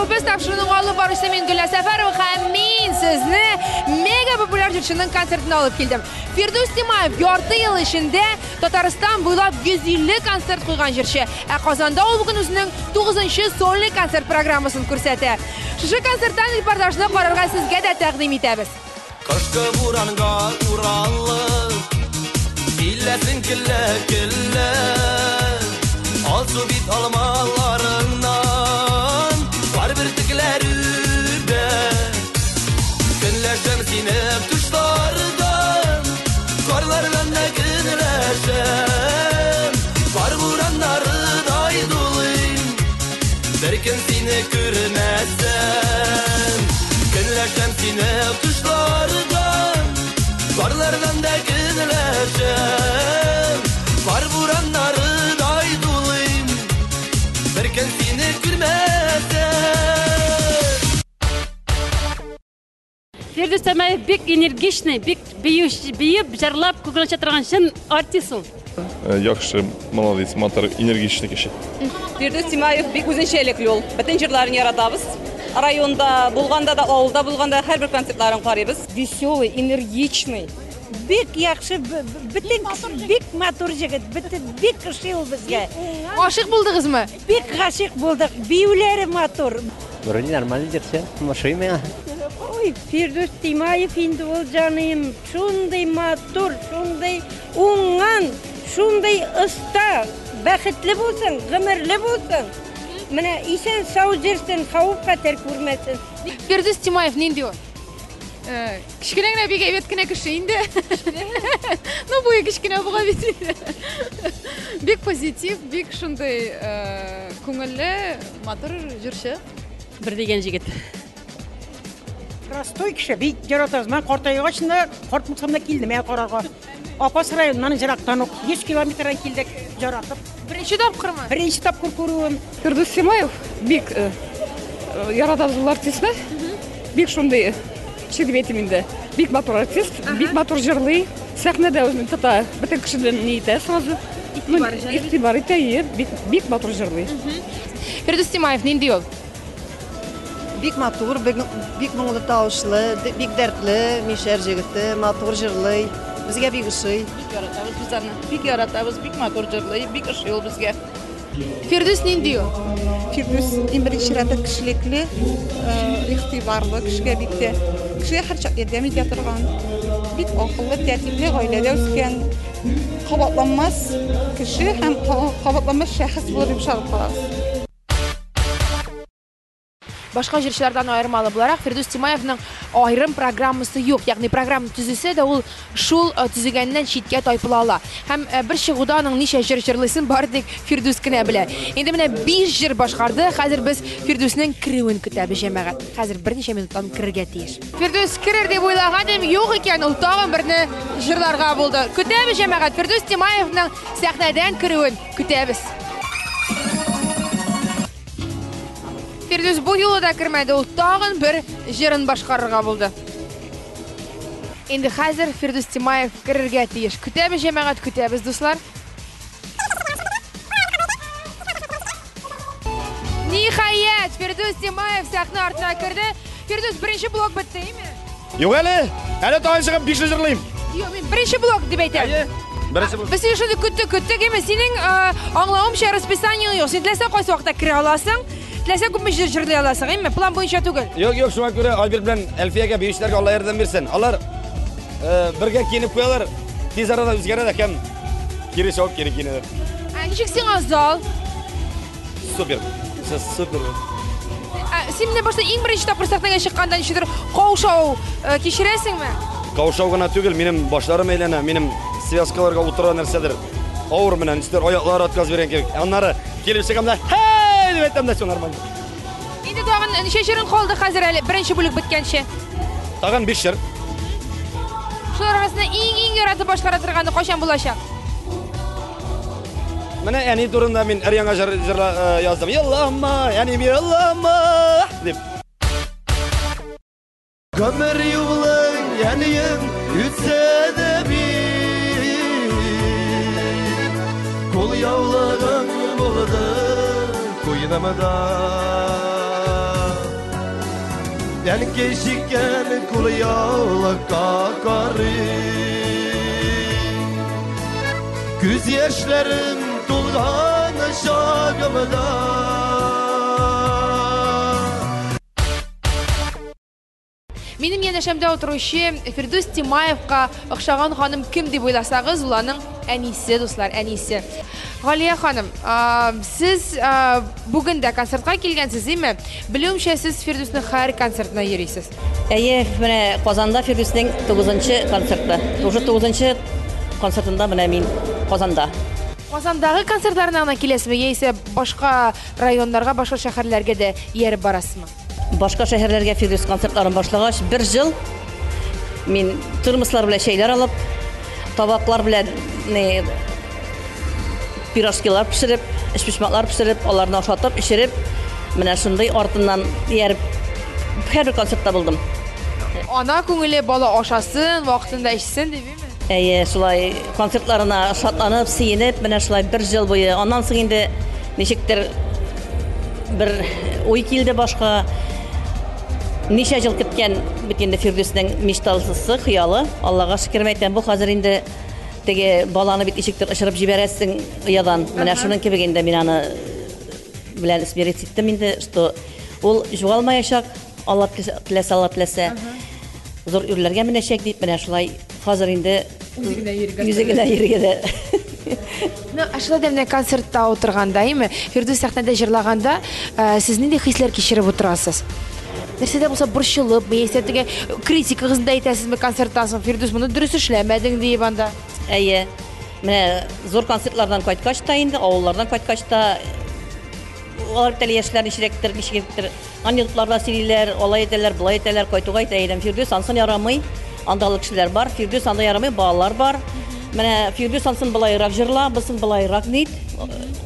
Шоу-без тапшыруның алып баручысы мин Гөлназ Сәфәрова һәм мин сезне мега популяр җырчының концертына алып килдем. Фирдүс Тимаев ярты ел эчендә Татарстан буйлап 150 концерт куйган җырчы. Ә Казанда ул бүген үзенең 9-нчы сольный концерт программасын күрсәтә. Шушы концерттан репортажны карарга сезгә дә тәкъдим итәбез. Кышкы буранга уралып, киләсең көлә-көлә. Алсу бит алмаларыңнан кар бөртекләре үбә. Көнләшәм сине кошлардан, карлардан да көнләшәм. Кар бураннарыдай дулыйм, бер көн сине күрмәсәм. Көнләшәм сине кошлардан, карлардан да көнләшәм. Кар бураннарыдай дулыйм, бер көн сине күрмәсәм. Фирдүс Тямаев бик энергичный, бик биеп, җырлап, күңел ача торган чын артист ул. Яхшы, молодец, матур, энергичный кеше. Фирдүс Тимаев бик үзенчәлекле ул. Бөтен җырларын яратабыз. Районда булганда да, авылда булганда һәрбер концертларын карыйбыз. Веселый, энергичный. Бик яхшы, бөтен бик матур җегет, бөтен бик ошый ул безгә. Гашыйк булдыгызмы? Бик гашыйк булдык. Биюләре матур. Вроде нормальный җырчы, ошый миңа. Ой, Фирдүс Тимаев инде ул җаным, шундый матур, шундый уңган, шундый оста. Бәхетле булсын, гомерле булсын. Менә исән сау йөрсен, хәвеф-хәтәр күрмәсен. Фирдүс Тимаев нинди ул? Кечкенә генә бик әйбәт кенә кеше инде. Ну, буе кечкенә була бит инде. Бик позитив, бик шундый күңелле, матур җырчы. Бер дигән җегет. Простой кеше, бик яратабыз. Мин картайгач та, карт булсам да килдем ә карарга. Апас районыннан ерактан ук 100 километрдан килдек, яратып. Беренче тапкырмы? Беренче тапкыр күрүем. Фирдүс Тимаев бик яратабыз ул артистны. Бик шундый, ничек дип әйтим инде, бик матур артист, бик матур җырлый. Сәхнәдә үзен тота, бөтен кешедән ни итә сразу. Игътибар итә, бик, бик матур җырлый. Фирдүс Тимаев нинди ул? Бик матур, бик, бик моңлы тавышлы, бик дәртле мишәр җегете, матур җырлый. Безгә бик ошый. Бик яратабыз без аны. Бик яратабыз, бик матур җырлый, бик ошый ул безгә. Фирдүс нинди ул? Фирдүс иң беренче чиратта кешелекле, игътибарлы кешегә бик тә. Кешегә һәрчак ярдәм итә торган, бик акыллы, тәртипле гаиләдә үскән, кабатланмас кеше һәм кабатланмас шәхес булыр дип ышанып калабыз. Башка җырчылардан аермалы буларак, Фирдүс Тимаевның аерым программасы юк. Ягъни программа төзесе дә ул шул төзегәннән читкә тайпыла ала. Һәм бер чыгуда аның ничә җыр җырлыйсын бары тик Фирдүс кенә белә. Инде менә 5 җыр башкарды. Хәзер без Фирдүснең керүен көтәбез, җәмәгать. Хәзер берничә минуттан керергә тиеш. Фирдүс керер дип уйлаган идем, юк икән, ул тагын берне җырларга булды. Көтәбез, җәмәгать, Фирдүс Тимаевның сәхнәдән керүен көтәбез. Фирдүс бу юлы да кермәде, ул тагын бер җырын башкарырга булды. Инде хәзер Фирдүс Тимаев керергә тиеш. Көтәбез, җәмәгать, көтәбез, дуслар. Ниһаять, Фирдүс Тимаев сәхнә артына керде. Фирдүс, беренче блок бетте, әйме? Юк әле, әле тагын чыгып 5 җырлыйм. Юк, мин беренче блок дип әйтәм. Әйе, беренче блок. Без сине шундый көттек, көттек, әйме? Синең аңлавымча расписаниең юк. Син теләсә кайсы вакытта керә аласың, теләсә күпме җыр җырлый аласың, әйме? План буенча түгел. Юк, юк, шуңа күрә Альберт белән Әлфиягә, биючеләргә Алла ярдәм бирсен. Алар бергә киенеп куялар, тиз арада үзгәрә дә һәм кире чабып кире киенәләр. Ә ничек сиңа зал? Супер. Сез супер. Син менә башта иң беренче тапкыр сәхнәгә чыкканда ничектер каушау кичерәсеңме? Каушау гына түгел, минем башларым әйләнә, минем связкаларга утыра нәрсәдер. Авыр менә, ничектер аяклар отказ биргән кебек. Аннары килеп чыгам да, хей дип әйтәм дә, все нормально. Инде тагын ничә җырың калды хәзер әле беренче бүлек беткәнче? Тагын 5 җыр. Шулар арасында иң-иң яратып башкара торганы кайчан булачак? Менә әни турында мин өр яңа җыр яздым. Елама, әним, елама дип. Гомер юлың, әнием, үтсә дә бит. Кул яулыгың булды куенымда. Әнкәй чиккән кулъяулыкка карыйм. Күз яшьләрем тулган чагымда. Минем янәшәмдә утыручы Фирдүс Тимаевка охшаган ханым кем дип уйласагыз, ул аның әнисе, дуслар, әнисе. Галия ханым, сез бүген дә концертка килгәнсез, име? Белүемчә, сез Фирдүснең һәр концертына йөрисез. Әйе, менә Казанда Фирдүснең 9 концерты. Уже 9 концертында менә мин Казанда. Казандагы концертларына гына киләсезме, яисә башка районнарга, башка шәһәрләргә дә ияреп барасызмы? Башка шәһәрләргә Фирдүс концертларын башлагач, бер җыл мин термослар белән чәйләр алып, табаклар белән не пирожкилар пешереп, өчпочмаклар пешереп, аларны ашатып, эчереп, менә шундый артыннан ияреп һәрбер концертта булдым. Ана күңеле бала ашасын, вакытында эчсен дип, име? Әйе, шулай концертларына шатланып, сөенеп, менә шулай бер җыл буе. Аннан соң инде ничектер бер уй килде башка. Ничә җыл көткән бит инде Фирдүснең мечталсысы, хыялы. Аллага шөкер, әйтәм, бу хәзер инде теге баланы бит ничектер очырып җибәрәсең оядан. Менә шуның кебек инде мин аны белән смириться иттем инде, что ул югалмаячак, Алла теләсә, Алла теләсә. Зур үрләргә менәчәк дип, менә шулай хәзер инде үзе генә йөргә. Үзе генә йөргә дә. Ну, ә шулай да менә концертта утырганда, әйме, Фирдүс сәхнәдә җырлаганда, сез нинди хисләр кичереп утырасыз? Нәрсә дә булса борчылып, яисә теге критикагызны да әйтәсезме концерттан соң, Фирдүс, моны дөрес эшләмәдең диеп анда? Әйе. Менә зур концертлардан кайткач та инде, авыллардан кайткач та, алар бит әле яшьләр ничектер, ничектер анекдотлар да сөйлиләр, алай әйтәләр, болай әйтәләр, кайтуга әйтә идем. Фирдүс, ансын ярамый, анда ул кешеләр бар, Фирдүс, анда ярамый, балалар бар. Менә Фирдүс, ансын былайрак җырла, бусын былайрак нит,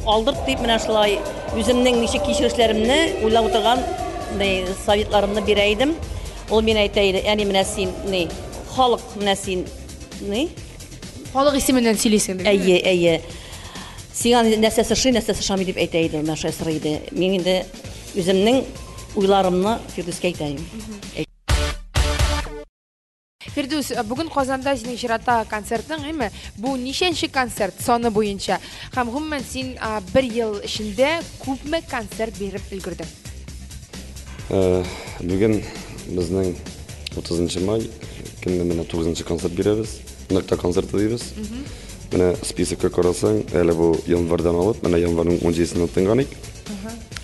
алдырт дип, менә шулай үземнең ничек кичерешләремне уйлап утырган советларымны бирә идем. Ул миңа әйтә иде, әни, менә син, ни, халык, менә син, ни? Халык исеменнән сөйлисең дип. Әйе, әйе. Сиңа нәрсәсе ошый, нәрсәсе ошамый дип әйтә иде, менә шулай сорый иде. Мин инде үземнең уйларымны Фирдүскә әйтә идем. Фирдүс, бүген Казанда синең чиратта концертың, әйме? Бу ничәнче концерт саны буенча? Һәм гомумән син бер ел эчендә күпме концерт биреп өлгердең? Бүген безнең 30 май көнне менә 9 концерт бирәбез. Нокта концерты дибез. Менә списокка карасаң, әле бу январьдан алып, менә январьның 17-сеннән тотынган ик.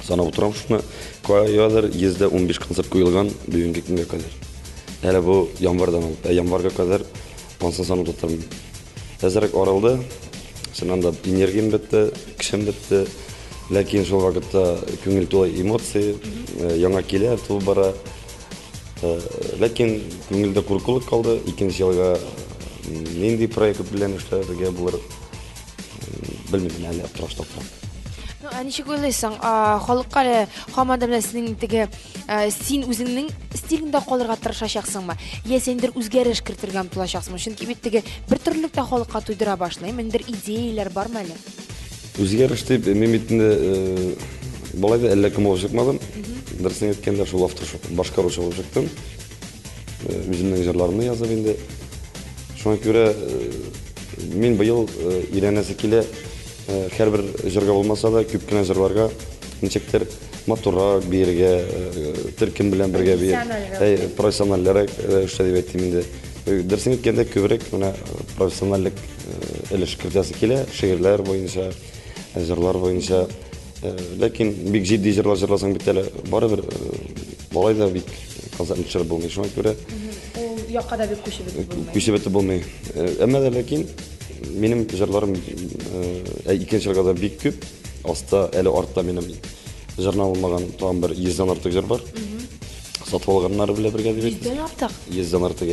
Санап утырам шуны. Каядыр 115 концерт куелган бүгенге көнгә кадәр. Әле бу январьдан алып, ә январьга кадәр ансын санап тотырмын. Әзрәк арылды. Чыннан да энергиям бетте, көчем бетте. Ләкин шул вакытта күңел тулы эмоции, яңа килә, тулып бара. Ләкин күңелдә куркулык калды. Икенче елга нинди проект белән эшләргә булыр, белмим, әле аптырашта утырам. Ну, ә ничек уйлыйсың, халыкка әле һаман да менә синең теге, син үзеңнең стилеңдә калырга тырышачаксыңмы? Яисә ниндидер үзгәреш кертергә омтылачаксыңмы? Чөнки бит теге бер төрлелек тә халыкка туйдыра башлый. Ниндидер идеяләр бармы әле? Үзгәреш дип, мин бит инде болай да әллә кем булып чыкмадым. Дөресен әйткәндә, шул автор, башкаручы булып чыктым. Үземнең җырларымны язып инде. Шуңа күрә мин быел өйрәнәсе килә, һәрбер җырга булмаса да, күп кенә җырларга ничектер матуррак биергә, төркем белән бергә биеп, профессиональрәк рәвештә дип әйтим инде. Дөресен әйткәндә, күбрәк менә профессиональлек өлеш кертәсе килә, шигырьләр буенча, җырлар буенча. Ләкин бик җитди җырлар җырласаң бит әле барыбер болай да бик концертны төшереп булмый. Шуңа күрә ул якка да бик күчеп бетеп булмый. Күчеп бетеп булмый. Әмма дә ләкин минем җырларым икенче елга да бик күп. Аста әле артта минем җырланылмаган тагын бер 100-дән артык җыр бар. Сатып алганнары белән бергә дип әйтик. 100-дән артык? 100-дән артык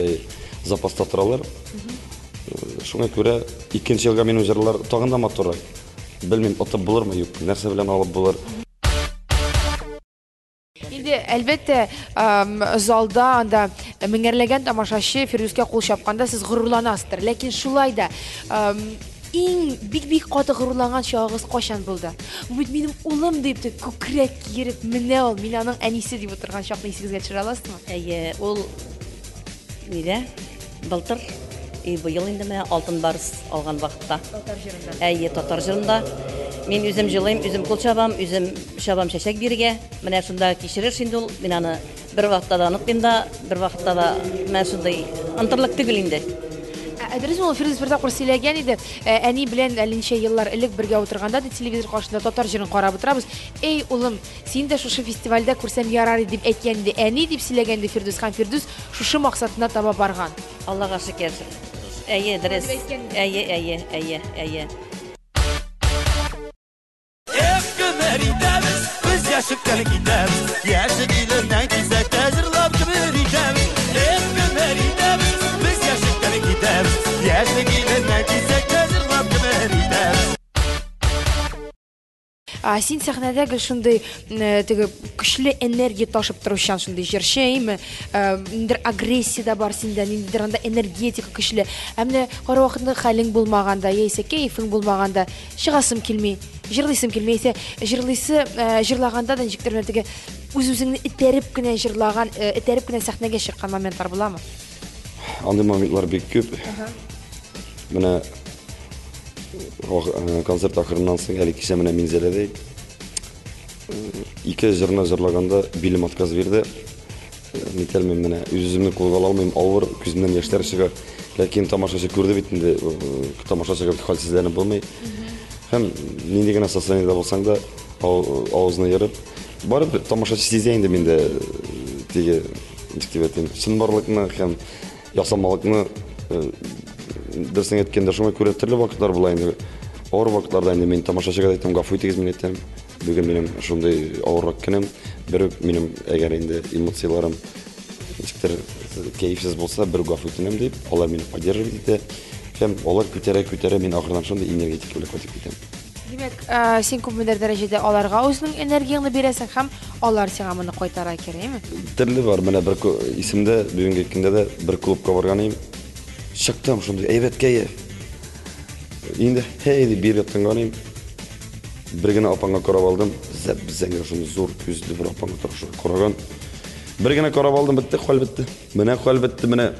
запаста торалар. Шуңа күрә икенче елга минем җырлар тагын да матуррак. Белмим, отып булырмы, юк, нәрсә белән алып булыр. Инде, әлбәттә, залда анда меңәрләгән тамашачы Фирдүскә кул чапканда сез горурланасыздыр. Ләкин шулай да Иң бик-бик каты горурланган чагыгыз кайчан булды? Бу бит минем улым дип тә күкрәк киереп, менә ул, мин аның әнисе дип утырган чакны исегезгә төшерә аласызмы? Әйе, ул нидә? Былтыр и быел инде менә Алтын барс алган вакытта. Татар җырында. Әйе, татар җырында. Мин үзем җылыйм, үзем кул чабам, үзем чабам чәчәк бирергә. Менә шунда кичереш инде ул. Мин аны бер вакытта да онытмыйм да, бер вакытта да менә шундый онытырлык түгел инде. Ә дөресме ул Фирдүс бер тапкыр сөйләгән иде, әни белән әллә ничә еллар элек бергә утырганда ди телевизор каршында татар җырын карап утырабыз. Эй, улым, син дә шушы фестивальдә күрсәм ярар иде дип әйткән иде әни, дип сөйләгән иде Фирдүс һәм Фирдүс шушы максатына таба барган. Аллага шөкер. Әйе, дөрес. Әйе, әйе, әйе, әйе. Эх, гомер итәбез, без яшектән китәбез, яшек иленнән кисәк тә җырлап гомер итәбез. Эх, гомер итәбез, без яшектән китәбез, яшек иленнән кисәк тә җырлап гомер итәбез. А, син сәхнәдә гел шундый э, теге көчле энергия ташып торучан шундый җырчы, әйме? Э, ниндидер агрессия дә бар синдә, ниндидер анда энергетика көчле. Ә менә кайвакытны хәлең булмаганда, яисә кәефең булмаганда, чыгасым килми, җырлыйсым килми, яисә җырлыйсы, э, җырлаганда да ничектер менә теге үз-үзеңне этәреп кенә җырлаган, э, этәреп кенә сәхнәгә чыккан моментлар буламы? Андый моментлар бик күп. Менә э, концерт ахырыннан соң әле кичә менә Минзәләдә ике җырны җырлаганда билем отказ бирде. Нитәлмим менә, үз-үземне кулга ала алмыйм, авыр, күземнән яшьләр чыга. Ләкин тамашачы күрде бит инде, тамашачыга бит хәлсезләнеп булмый. Һәм нинди генә состояниедә булсаң да, авызны ерып, барыбер тамашачы сизә инде миндә теге, ничек дип әйтим, чынбарлыкны һәм ясалмалыкны дөресен әйткәндә, шуңа күрә төрле вакытлар була инде. Авыр вакытларда инде мин тамашачыга да әйтәм, гафу итегез, мин әйтәм. Бүген минем шундый авыррак көнем. Бер үк минем әгәр инде эмоцияләрем ничектер кәефсез булса, бер гафу үтенәм дип, алар мине поддерживать итә. Һәм алар күтәрә, күтәрә, мин ахырдан шундый энергетик белән кайтып китәм. Димәк, э, син күпмедер дәрәҗәдә аларга үзеңнең энергияңне бирәсең һәм алар сиңа моны кайтара кирәкме? Төрле бар. Менә бер исемдә, бүгенге көндә дә бер клубка барган идем. Чыктым шундый әйбәт кәеф. Инде һәй дип биреп яткан идем. Бер генә апаңа карап алдым, зәп-зәңгәр шундый зур күзле бер апаңа тора караган. Бер генә карап алдым, бетте, хәл бетте. Менә хәл бетте, менә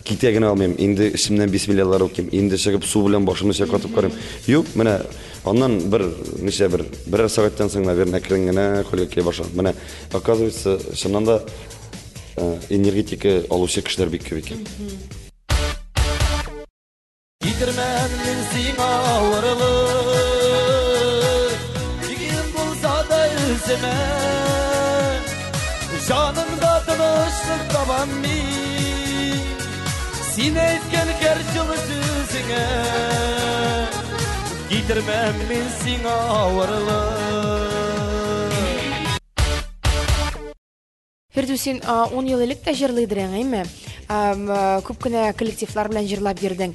китә генә алмыйм. Инде эчемнән бисмиллалар укыйм, инде чыгып су белән башымны чайкатып карыйм. Юк, менә аннан бер ничә бер берәр сәгатьтән соң, наверное, әкрен генә хәлгә килә башладым. Менә, оказывается, чыннан да э, энергетика алучы кешеләр бик күп икән. Китермәм мин сиңа авырлык, Тиген булса да үземә. Җанымда тынычлык табам мин, Син әйткән һәр җылы сүзеңә. Китермәм мин сиңа авырлык. Фирдүс, син 10 ел элек тә җырлыйдыр, әйме? Күп кенә коллективлар белән җырлап йөрдең.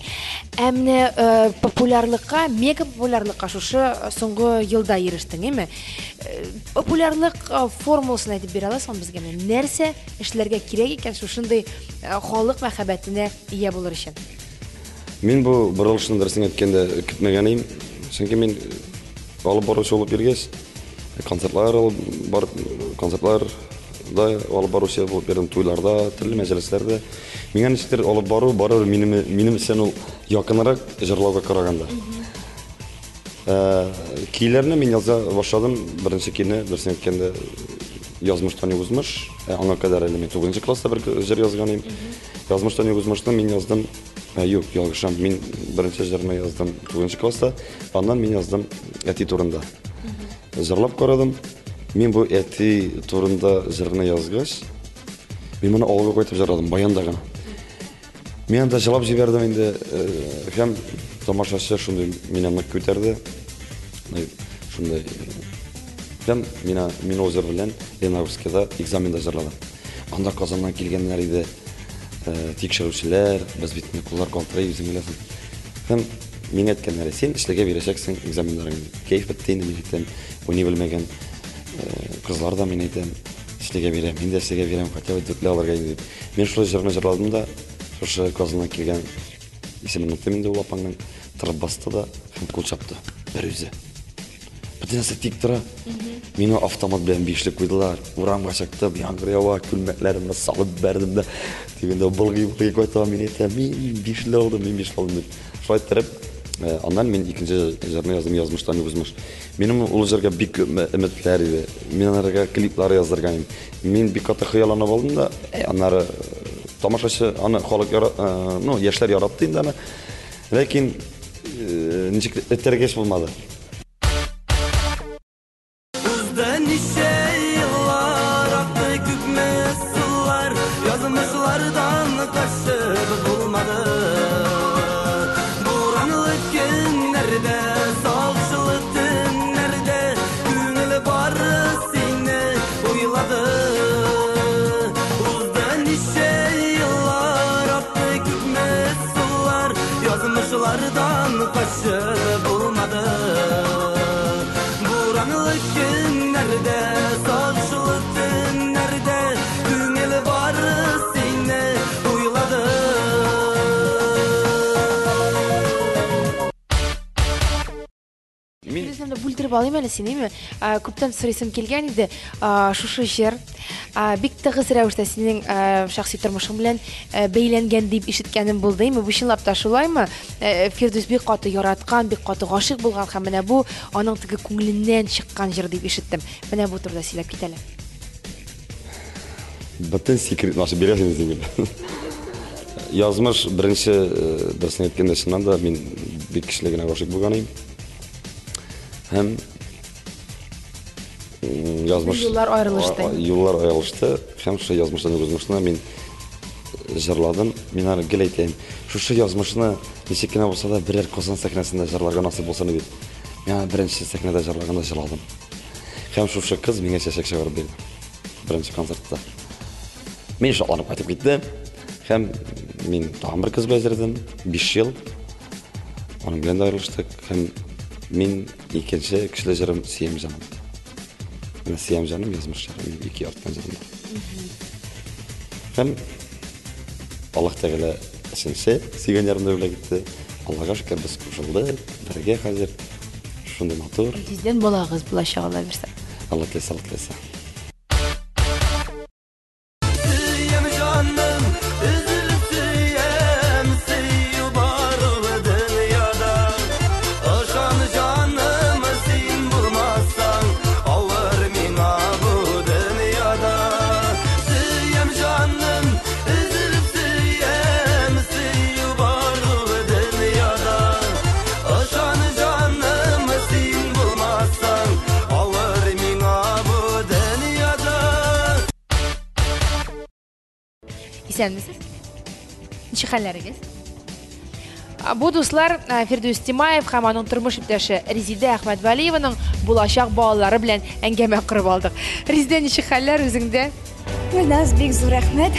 Ә менә популярлыкка, мега популярлыкка шушы соңгы елда ирештең, әйме? Популярлык формуласын әйтеп бирә аласыңмы безгә? Менә нәрсә эшләргә кирәк икән шушындый халык мәхәббәтенә ия булыр өчен? Мин бу борылышны дөресен әйткәндә көтмәгән идем. Чөнки мин алып баручы булып йөргәч, концертлар алып барып, концертлар да алып баручы булып йөрдем, туйларда, төрле мәҗлесләрдә. Миңа ничектер алып бару барыбер минем минем өчен ул якынрак җырлауга караганда. Э, көйләрне мин яза башладым. Беренче көйне, дөресен әйткәндә, язмыштан узмыш. Э, аңа кадәр әле мин 9 класста бер җыр язган идем. Язмыштан узмышны мин яздым. Э, юк, ялгышам. Мин беренче җырны яздым 9 класста. Аннан мин яздым әти турында. Җырлап карадым. Мин бу әти турында җырны язгач, мин моны авылга кайтып җырладым, баянда гына. Мин анда җылап җибәрдем инде. Э, һәм тамашачы шундый мине нык күтәрде. Шундый һәм мина мин ул җыр белән Ленагорскида экзаменда җырладым. Анда Казаннан килгәннәр иде. Э, тикшерүчеләр, без бит инде куллар калтырый, үзең беләсең. Һәм миңа әйткәннәре, син эшләргә бирәчәксең экзаменнарыңны. Кәеф бетте инде, мин әйтәм, уйный белмәгән э, кызлар да мин әйтәм, эшләргә бирәм, мин дә эшләргә бирәм, хотя бы дүртле алырга инде дип. Мин шулай җырны җырладым да, шушы Казаннан килгән Исемен оныттым инде ул апаңның. Торып басты да һәм кул чапты. Бер үзе. Бөтен нәрсә тик тора. Мине автомат белән бишле куйдылар. Урамга чыктым, яңгыр ява, күлмәкләремне салып бәрдем дә. Дигәндә былгый-былгый кайтам, мин әйтәм, мин бишле алдым, мин бишле алдым дип. Шулай иттереп, э, аннан мин икенче җырны яздым, язмыштан узмыш. Минем ул җырга бик күп өметләр иде. Мин анарга клиплар яздырган идем. Мин бик каты хыялланып алдым да, э, аннары э, тамашачы аны халык яра, ну, яшьләр яратты инде аны. Ләкин ничек этәргеч булмады. Узды ничә еллар, акты күпме сулар, язмышлардан качып булмады. Буранлы көннәрдә, салшылы төннәрдә күңел бары сине уйлады. Узды ничә еллар, акты күпме сулар, язмышлардан качып булмады. Буранлы көннәрдә, сагышлы төннәрдә күңел бары сине уйлады. Мин үземне бүлдереп алыйм әле син, әйме? Күптән сорыйсым килгән иде. Шушы җыр бик тыгыз рәвештә синең шәхси тормышың белән бәйләнгән дип ишеткәнем булды, әйме? Бу чынлап та шулаймы? Фирдүс бик каты яраткан, бик каты гашыйк булган һәм менә бу аның теге күңеленнән чыккан җыр дип ишеттем. Менә бу турыда сөйләп кит әле. Бөтен секретны ачып бирәсең син. Язмыш беренче дөресен әйткәндә, чыннан да мин бик көчле генә гашыйк булган идем. Һәм язмыш юллар аерылышты. Юллар аерылышты. Һәм шул язмыштан язмышны мин җырладым. Мин аны гел әйтәм. Шушы язмышны ничек кенә булса да берәр Казан сәхнәсендә җырларга насыйп булсын дип. Мин аны беренче сәхнәдә җырлаганда җырладым. Һәм шушы кыз миңа чәчәк чыгарып бирде. Беренче концертта. Мин шатланып кайтып киттем. Һәм мин тагын бер кыз белән җырдым. 5 ел. Аның белән дә аерылыштык. Һәм мин икенче көчле җырым Сөям җаным. Менә Сөям җаным язмыш җыры, минем ике яраткан җырым бар. Һәм Аллаһ Тәгалә өченче сөйгән ярым да бүләк итте. Аллага шөкер, без кушылдык, бергә хәзер. Шундый матур. Тиздән балагыз булачак, Алла бирсә. Алла теләсә, Алла теләсә. Сөям җаным, өзелеп сөям, сөю бар ул дөньяда. Ышан җаным, син булмасаң, авыр миңа бу дөньяда. Сөям җаным, өзелеп сөям, сөю бар ул дөньяда. Ышан җаным, син булмасаң, авыр миңа бу дөньяда. Исәнмесез. Ничек хәлләрегез? Бу дуслар Фирдүс Тимаев һәм аның тормыш иптәше Резидә Әхмәтвәлиеваның булачак балалары белән әңгәмә корып алдык. Резидә, ничек хәлләр үзеңдә? Гөлназ, бик зур рәхмәт.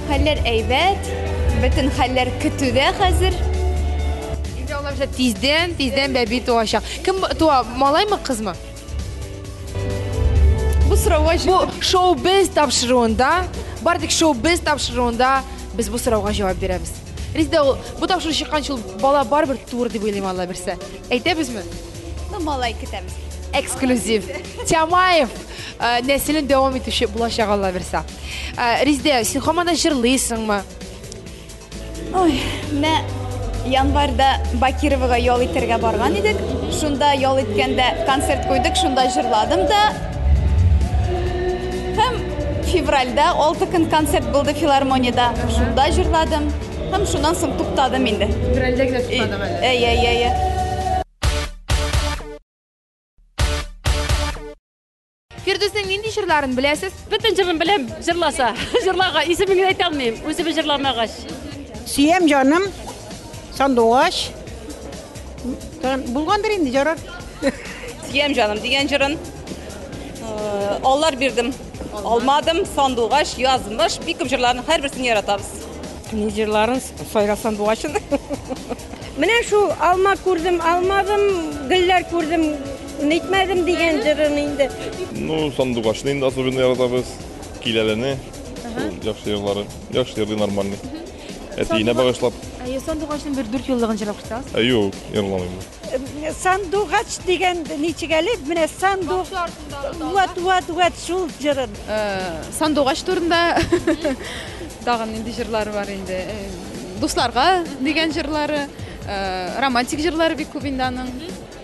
Хәлләр әйбәт. Бөтен хәлләр көтүдә хәзер. Инде Алла бирсә, тиздән, тиздән бәби туачак. Кем туа, малаймы, кызмы? Бу сорауга Бу шоу-біз тапшыруында, бар тик шоу-біз тапшыруында без бу сорауга җавап бирәбез. Резидә, ул бу тапшыру чыкканчы ул бала барыбер туыр дип уйлыйм, Алла бирсә. Әйтәбезме? Ну, малай көтәбез. Эксклюзив. Тямаев э, нәселен дәвам итүче булачак, Алла бирсә. Э, Резидә, син һаман да җырлыйсыңмы? Ой, менә январьда Бакировага ял итәргә барган идек. Шунда ял иткәндә концерт куйдык, шунда җырладым да. Һәм февральдә 6 көн концерт булды филармониядә. Шунда җырладым. Һәм шуннан соң туктадым инде. Февральдә генә туктадым әле. Әй, әй, әй. Фирдүснең нинди җырларын беләсез? Бөтен җырын беләм, җырласа. Җырларга исемен генә әйтә алмыйм, үзебез җырламагач. Сөям җаным, сандугач. Тагын булгандыр инде җырар. Сөям җаным дигән җырын. Аллар бирдем, алмадым, сандугач, язмыш, бик күп җырларның һәрберсен яратабыз. Ни җырларын сайра сандугачын. Менә шул алма күрдем, алмадым, гөлләр күрдем, нитмәдем дигән җырын инде. Ну, сандугачны инде особенно яратабыз. Киләлене. Шул яхшы җырлары. Яхшы җырлый нормальный. Әтиенә багышлап. Әйе, Сандугачның бер дүрт юллыгын җырлап куйсагыз. Ә юк, җырламыйм. Сандугач дигән ничек әле? Менә санду Ват, ват, ват шул җырын. Сандугач турында тагын нинди җырлары бар инде? Дусларга дигән җырлары, романтик җырлары бик күп инде аның.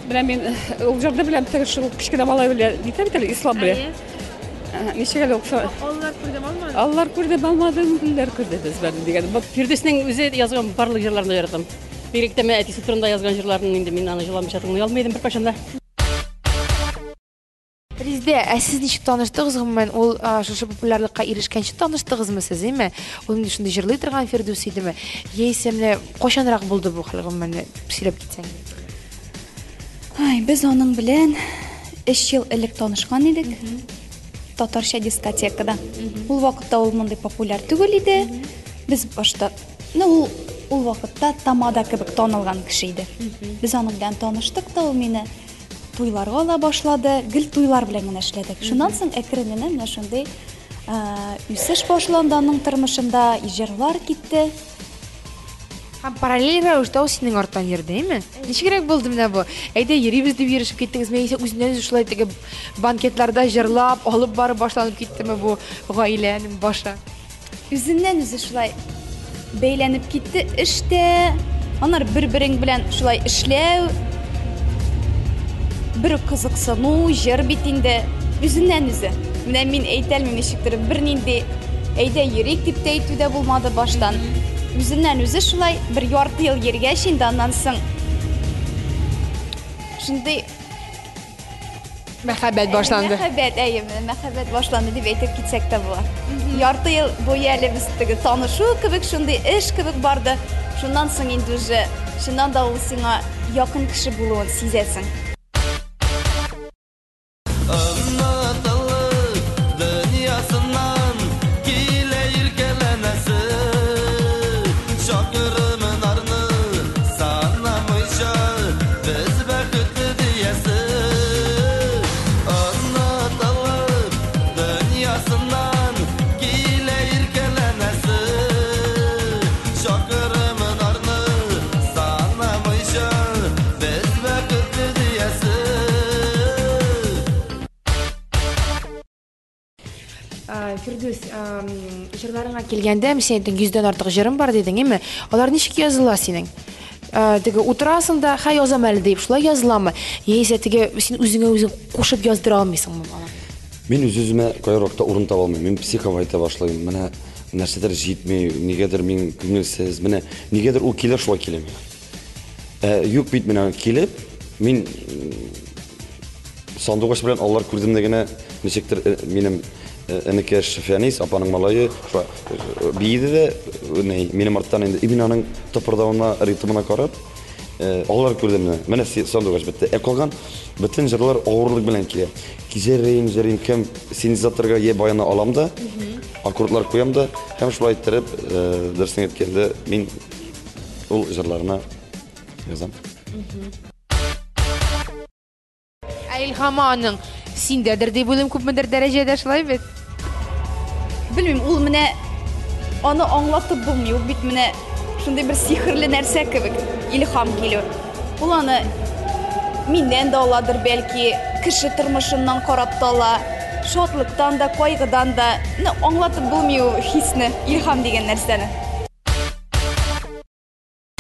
Менә мин ул җырны беләм, теге шул кечкенә малай белән, нитә бит әле, Ислам белән. Ничек әле ул? Аллар күрдем алмадым. Аллар күрдем алмадым, гөлләр күрдем өзмәдем дигән. Фирдүснең үзе язган барлык җырларын да яратам. Бигрәк тә менә әтисе турында язган җырларын инде мин аны җырламыйча тыңлый алмый идем беркайчан да. Резидә, ә сез ничек таныштыгыз гомумән? Ул шушы популярлыкка ирешкәнче таныштыгызмы сез, әйме? Ул инде шундый җырлый торган Фирдүс идеме? Яисә менә кайчанрак булды бу хәл гомумән? Сөйләп китсәң. Ай, без аның белән өч ел элек танышкан идек. Татарча дискотекада. Ул вакытта ул мондый популяр түгел иде. Без башта, ну, ул ул вакытта тамада кебек танылган кеше иде. Без аның белән таныштык та, ул мине туйларга ала башлады, гел туйлар белән генә эшләдек. Шуннан соң әкрен генә менә шундый үсеш башланды аның тормышында, җырлар китте. Һәм параллель рәвештә ул синең арттан йөрде, әйме? Ничегрәк булды менә бу? Әйдә йөрибез дип йөрешеп киттегезме, яисә үзеннән-үзе шулай теге банкетларда җырлап, алып барып башланып киттеме бу гаиләнең башы? Үзеннән-үзе шулай бәйләнеп китте эш тә, аннары бер-берең белән шулай эшләү, бер үк кызыксыну, җыр бит инде үзеннән-үзе. Менә мин әйтә алмыйм ничектер, бернинди әйдә йөрик дип тә әйтү дә булмады баштан. Үзеннән-үзе шулай бер ярты ел йөргәч инде аннан соң шундый Мәхәббәт башланды. Мәхәббәт, әйе, менә мәхәббәт башланды дип әйтеп китсәк тә була. Ярты ел буе әле без теге танышу кебек, шундый эш кебек барды. Шуннан соң инде уже чыннан да ул сиңа якын кеше булуын сизәсең. Фирдүс, җырларыңа килгәндә, син әйттең, йөздән артык җырым бар дидең, әйме? Алар ничек языла синең? Теге утырасың да, хә язам әле дип, шулай языламы? Яисә теге син үзеңә үзең кушып яздыра алмыйсыңмы аларны? Мин үз-үземә кайвакытта урын таба алмыйм. Мин психовать итә башлыйм. Менә нәрсәдер җитми, нигәдер мин күңелсез. Менә нигәдер ул килә, шулай килә миңа. Ә юк бит менә килеп, мин сандугач белән аллар күрдемдә генә ничектер э, минем э, энекәш Фәнис апаның малае шулай э, биеде дә, ни, минем арттан инде именно аның тыпырдавына, ритмына карап, аллар күрдемне. Менә сандугач бетте. Ә калган бөтен җырлар авырлык белән килә. Җырыйм, җырыйм, кем синтезаторга е баяны алам да, аккордлар куям да һәм шулай иттереп, дөресен әйткәндә, мин ул җырларны язам. Ә илһамы аның синдәдер дип уйлыйм күпмедер дәрәҗәдә, шулай бит? Белмим, ул менә аны аңлатып булмый. Ул бит менә шундый бер сихерле нәрсә кебек, илһам килү. Ул аны миннән дә аладыр, бәлки, кеше тормышыннан карап та ала, шатлыктан да, кайгыдан да. Ну, аңлатып булмый ул хисне, илһам дигән нәрсәне.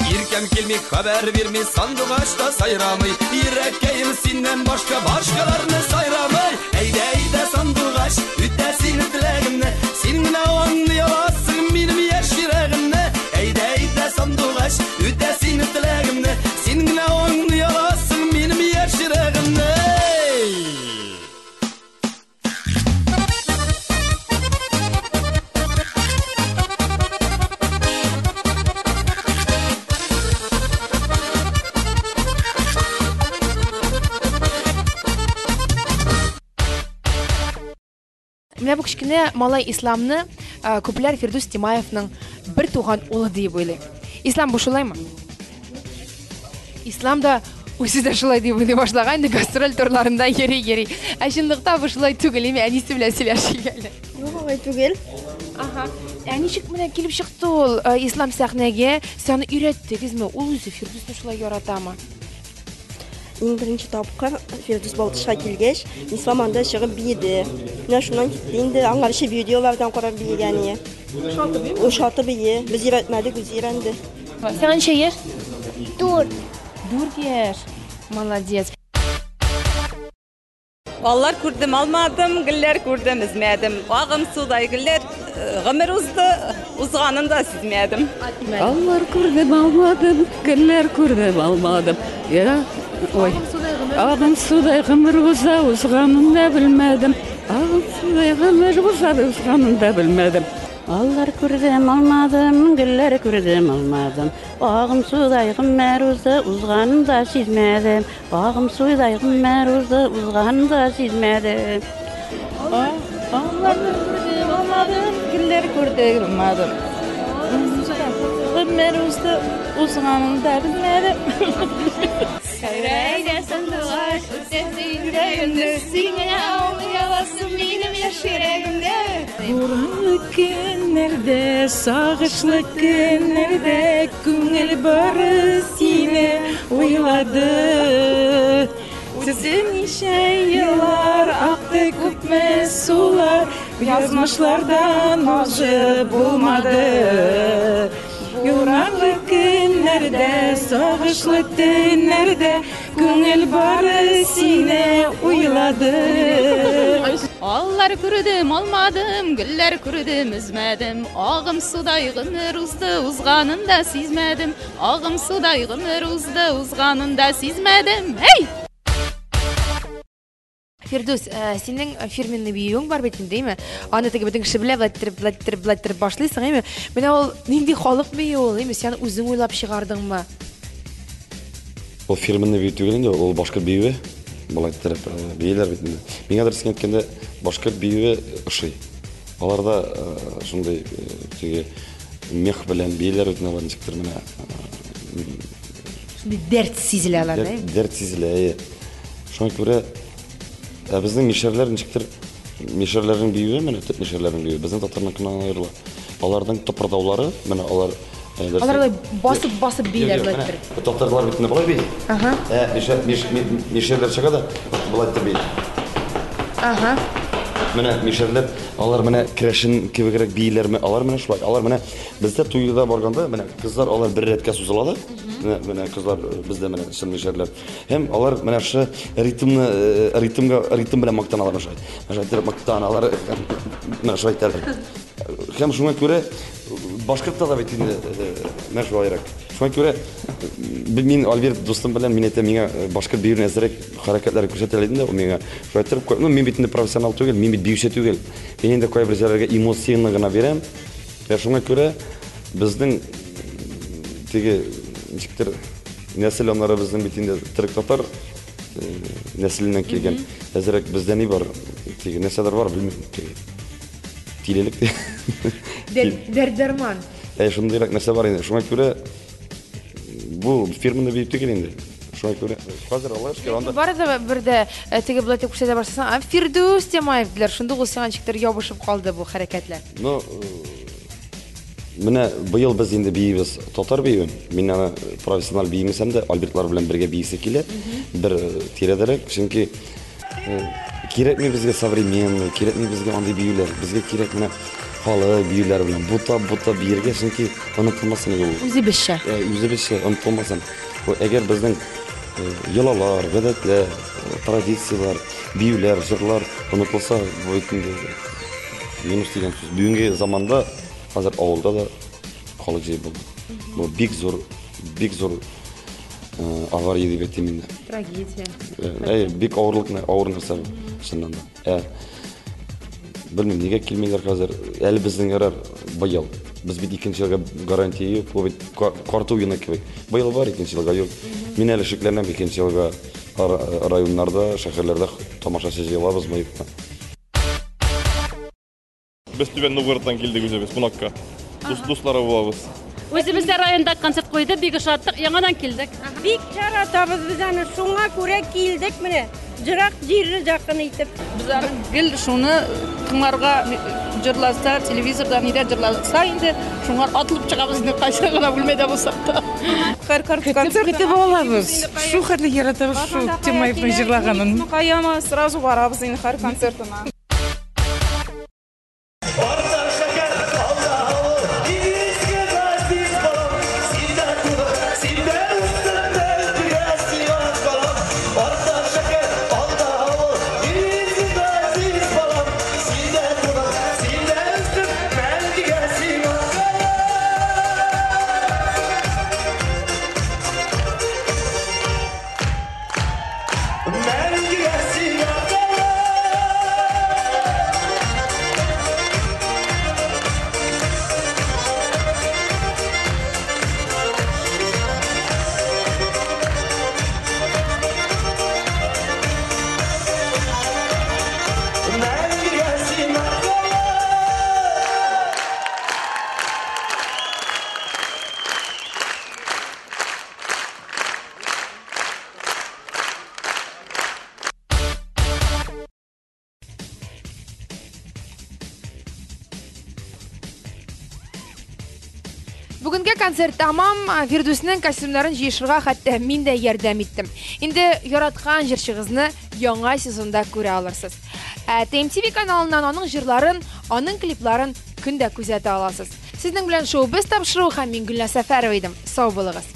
Иркәм килми, хәбәр бирми, сандугач та сайрамый. Ирәкәем синнән башка башкаларны сайрамый. Әйдә, әйдә, сандугач, үтә синең теләгемне. Син генә аңлый аласың минем яшь йөрәгемне. Әйдә, әйдә, сандугач, үтә синең теләгемне. Син генә аңлый аласың минем яшь йөрәгемне. Менә бу кечкенә малай Исламны күпләр Фирдүс Тимаевның бер туган улы диеп уйлый. Ислам, бу шулаймы? Ислам да үзе дә шулай дип уйлый башлаган инде гастроль турларында йөри-йөри. Ә чынлыкта бу шулай түгел, име әнисе белән сөйләшик әле. Юк, алай түгел. Ага. Ә ничек менә килеп чыкты ул э, ислам сәхнәгә? Сез аны өйрәттегезме? Ул үзе Фирдүсне шулай яратамы? Иң беренче тапкыр Фирдүс Балтышка килгәч, Ислам анда чыгып биеде. Менә шуннан китте инде, аңарчы видеолардан карап биегән ие. Ошатып бие. Без өйрәтмәдек, үзе өйрәнде. Сиңа ничә яшь? Дүрт. Дүрт яшь. Молодец. Аллар күрдем, алмадым, гөлләр күрдем, өзмәдем. Агым судай гөлләр, э, гомер узды, узганын да сизмәдем. Аллар күрдем, алмадым, гөлләр күрдем, алмадым. Я, ой. Агым судай гомер уза, узганын да белмәдем. Агым судай гомер уза, узганын да белмәдем. Аллар күрдем, алмадым, гөлләр күрдем, алмадым. Агым судай гомер узды, узганын да сизмәдем. Агым судай гомер узды, узганын да сизмәдем. Аллар күрдем, алмадым, гөлләр күрдем, алмадым. Гомер узды, узганын да белмәдем. Сәйрәйдә сандугач, үтәсе йөрәгемне, син генә аңлый аласың минем яшь йөрәгемдә. Буранлы көннәрдә, сагышлы көннәрдә күңел бары сине уйлады. Үтте ничә еллар, акты күпме сулар, язмышлардан узып булмады. Буранлы көннәрдә, сагышлы төннәрдә күңел бары сине уйлады. Аллар күрдем, алмадым, гөлләр күрдем, өзмәдем. Агым судай гомер узды, узганын да сизмәдем. Агым судай гомер узды, узганын да сизмәдем. Эй! Фирдүс, э, синең фирменный биюең бар бит инде, әйме? Аны теге бөтен кеше белә, былай иттереп, былай иттереп, былай иттереп башлыйсың, әйме? Менә ул нинди халык биюе ул, әйме? Син аны үзең уйлап чыгардыңмы? Ул фирменный бию түгел инде, ул башкорт биюе. Болай иттереп э, бииләр бит инде. Миңа дөресен әйткәндә, башкорт биюе ошый. Аларда э, шундый э, теге мех белән бииләр бит инде алар ничектер менә. Шундый дәрт сизелә аларда, әйме? Дәрт сизелә, әйе. Шуңа күрә ә безнең мишәрләр ничектер мишәрләрнең биюе менә төп мишәрләрнең биюе безнең татарныкыннан аерыла. Аларның тыпырдаулары менә алар э, Алар алай басып басып бииләр болай иттереп. Татарлар бит менә болай бии. Ага. Ә мишәр миш, мишәрләр чыга да болай итеп бии. Ага. Менә мишәрләр алар менә керәшен кебегрәк бииләрме? Алар менә шулай. Алар менә бездә туйда барганда менә кызлар алар бер рәткә сузыла да. Менә менә кызлар э, бездә менә чын мишәрләр. Һәм алар менә шушы ритмны э, ритмга ритм белән мактаналар шулай. Шулай итеп мактаналар. Менә шулай итәләр. Һәм шуңа күрә башкортта да бит инде э, менә шулайрак. Шуңа күрә мин Альберт дустым белән мин әйтәм, миңа э, башкорт биюен әзрәк хәрәкәтләр күрсәтәләр иде, ул миңа шулай итеп, ну мин бит инде профессионал түгел, мин бит биюче түгел. Мин инде кайбер җирләргә эмоцияне гына бирәм. Ә шуңа күрә безнең теге ничектер нәсел аннары безнең бит инде төрек татар э, нәселеннән килгән. Әзрәк бездә ни бар? Теге нәрсәләр бар, белмим. Теге тилелек ди. Дәрт-дәрман. Ә шундыйрак нәрсә бар инде. Шуңа күрә бу фирманы биеп түгел инде. Шуңа күрә хәзер Аллага шөкер анда Бары да бер дә э, теге болай итеп күрсәтә башласаң, а Фирдүс Тямаев диләр. Шундук ул сиңа ничектер ябышып калды бу хәрәкәтләр. Ну, э, менә быел без инде биибез татар биюен. Мин аны профессиональ биемесәм дә, Альбертлар белән бергә биисе килә. Бер э, тирәдәрәк, чөнки э, кирәкми безгә современный, кирәкми безгә андый биюләр. Безгә кирәк менә халык биюләре белән бутап-бутап биергә, чөнки онытылмасын иде ул. Үзебезчә. Э, үзебезчә онытылмасын. Бу әгәр безнең йолалар, гадәтләр, традицияләр, биюләр, җырлар онытылса, бу бит инде минус дигән сүз. Бүгенге заманда хәзер авылда да халык җыеп булмый. Бу бик зур, бик зур э, авария дип әйтим инде. Трагедия. Э, Әй, бик авырлык, авыр нәрсә бу, чыннан да. Ә, белмим, нигә килмиләр хәзер. Әле безнең ярар быел. Без бит икенче елга гарантия юк, бу бит карта уены кебек. Быел бар, икенче елга юк. Мин әле шикләнәм, икенче елга районнарда, шәһәрләрдә тамашачы җыелабызмы, юкмы. Без Түбән Новгородтан килдек үзебез кунакка. Дус дуслары булабыз. Үзебез дә районда концерт куйды, бик ошаттык, яңадан килдек. Бик яратабыз без аны, шуңа күрә килдек менә. Җырак җирне якын итеп. Без аның гел шуны тыңларга җырласа, телевизорда нидә җырласа инде, шуңар атылып чыгабыз инде кайсы гына бүлмәдә булсак та. Һәр концерт көтеп алабыз. Шу хәтле яратабыз шу Тимаевның җырлаганын. Каяма сразу барабыз инде һәр концертына. Бүгенге концерт тәмам. Фирдүснең костюмнарын җыешырга хәтта мин дә ярдәм иттем. Инде яраткан җырчыгызны яңа сезонда күрә алырсыз. Ә TMTV каналыннан аның җырларын, аның клипларын көн дә күзәтә аласыз. Сезнең белән шоу без тапшыру һәм мин Гөлназ Сәфәрова идем. Сау булыгыз.